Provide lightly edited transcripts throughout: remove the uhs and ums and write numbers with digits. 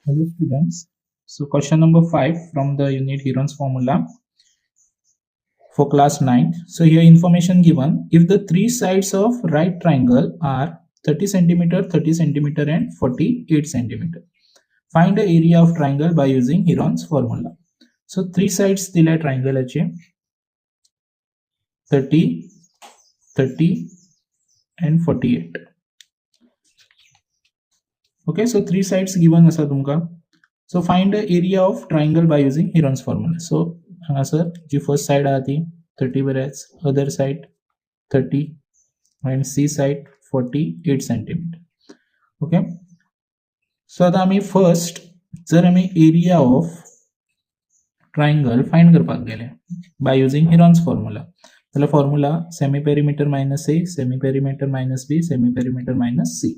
Hello students. So question number 5 from the unit Heron's formula for class 9. So here information given, if the three sides of right triangle are 30 centimeter, 30 centimeter and 48 centimeter. Find the area of triangle by using Heron's formula. So three sides दिल्या ट्रायंगलाचे 30, 30 and 48. Okay, so three sides given आसा तुमकां. So find the area of triangle by using Heron's formula. So हांगासर जी first side आहा ती 30 बऱ्याच, other side 30 and C side 48 centimeter. Okay, so आतां आमी फर्स्ट जर आमी एरिया ऑफ ट्रायंगल फायंड करपाक गेले बाय युजींग हिरोन्स फॉर्म्युला, जाल्यार formula semi perimeter minus A, semi perimeter minus B, semi perimeter minus C.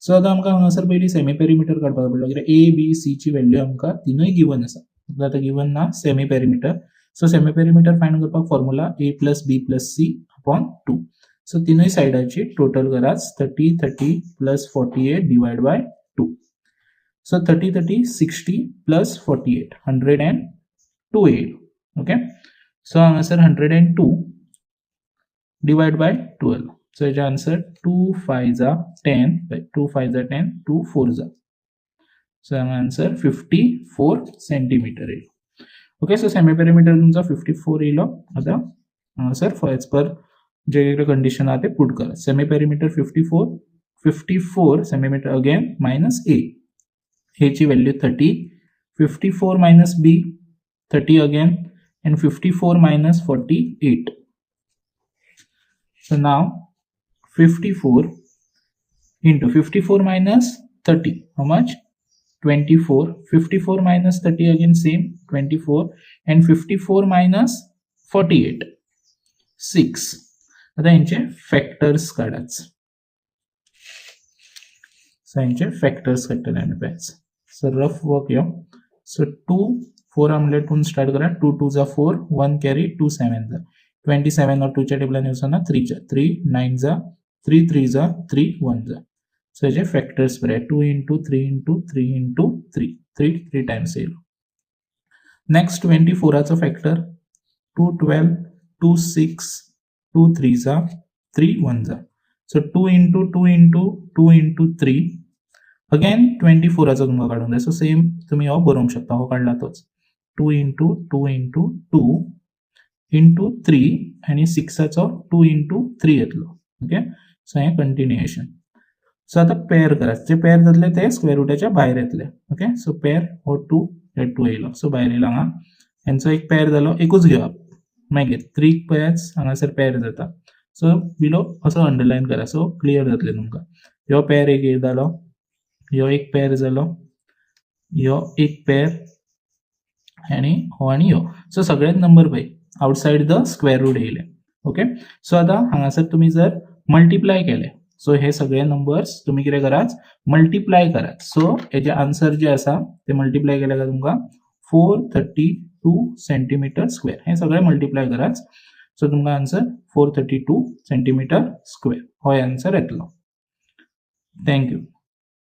So आतां आमकां हांगासर पयलीं सेमी पेरिमीटर काडपाक पडलो, कित्याक ए बी सी ची व्हॅल्यू आमकां तिनूय गिवन आसा. आतां गिवन ना semi perimeter. So semi perimeter find करपाक formula A plus B plus C upon two. So तिनूय सायडाची टोटल करात, 30, 30 plus 48 divide by two. So 30, 30, 60 plus 48, 102 येईल. ओके, सो हांगासर 102 divide by 12. So हेजे answer two five za 10, two five za 10, two four za. So हांगा answer fifty four centimetre येईल. Okay, so semi perimeter तुमचो fifty four येयलो. आतां हांगासर for as per जे कितें कंडिशन आहा ते पुट करा. Semi perimeter 54, 54 centimeter again minus A, Aichi value 30, 54 minus B, 30 again, and 54 minus 48. So now 54 into 54 minus 30, how much? 24. 54 minus 30, again same 24, and 54 minus 48, 6. आता यांचे factors काढाच. सो यांचे factors काडटले आमी पळयाच. सो रफ वर्क यो. So two four म्हणल्यार twin start करा. Two two za four, one carry, two seven za 27. टूच्या टेबलान वचना, थ्रीच्या, three nine za, three three za, three one za. So हेजे फॅक्टर्स बरे, two into three into three into three, three three times येयलो. Next twenty फोराचो factor, two 12, two six, two three za, three one za. So two into two into two into three. Again twenty फोराचो तुमकां काडूंक जाय. So same तुमी हो बरोवंक शकता, हो काडला तोच, two into two into two into three आनी सिक्साचो टू इंटू थ्री येतलो. ओके, सो हें कंटिन्युएशन. सो आतां पेर करात. जे पेर जातले ते स्क्वेअर रुटाच्या भायर येतले. ओके, सो पेर हो टू, हे टू येयलो, सो भायर येयलो. हांगा हेंचो एक पेर जालो, एकूच घेवप. मागीर थ्रीक पळयात, हांगासर पेर जाता. सो बिलो असो अंडरलायन करा, सो क्लियर जातलें तुमकां. ह्यो पेर एक जालो, ह्यो एक पेर जालो, ह्यो एक पेर आनी हो आनी ह्यो. सो सगळेच नंबर पळय outside the square root येयले. ओके, सो आतां हांगासर तुमी जर मल्टिप्लाय केले, सो हे सगळे नंबर्स तुमी कितें करात, मल्टिप्लाय करात. सो हेजे आन्सर जे आसा ते मल्टिप्लाय केले काय तुमकां 432 centimeter square. हे सगळे मल्टिप्लाय करात, सो तुमकां answer 432 centimeter square हो आन्सर येतलो. Thank you.